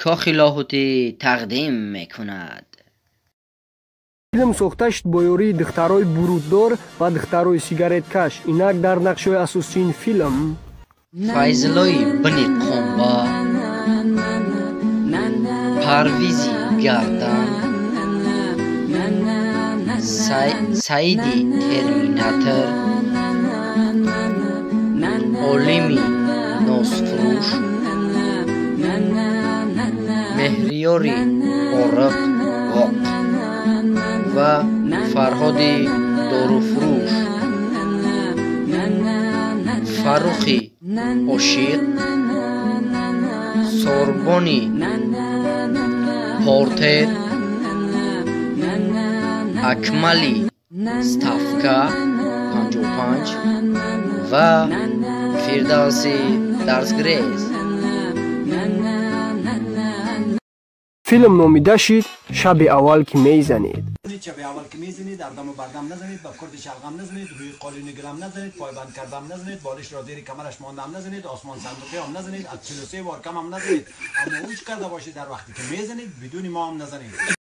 Кохи Лоҳутӣ тақдим мекунад. Филм сохта шуд бо ёрии духтарои буруддор ва духтарои сигареткаш. Инак дар нақшҳои асосии ин филм: Файзуллои бини Қомба, Парвизи Гардан, Саиди Терминатор, Олими Носфурӯш, Меҳриёри Ориқ Оқ ва Фарҳоди Доруфурӯш, Фаррухи Ошиқ, Сорбони Портер, Акмали Ставка 55 ва Фирдавси Дарсгрез. Филм номида шид «Шаби аввал ки мезанед». Шаби аввал ки мезанед, ардаму бардам назанед, ба курди шалғам назанед, рӯи қолини гилам назанед, пойбанд кардам назанед, болишро зери камараш мондам назанед, осмон сандуқиам назанед, аз 43 бор камам назанед, аммо уч карда бошед дар вақте ки мезанед, бидуни моам назанед.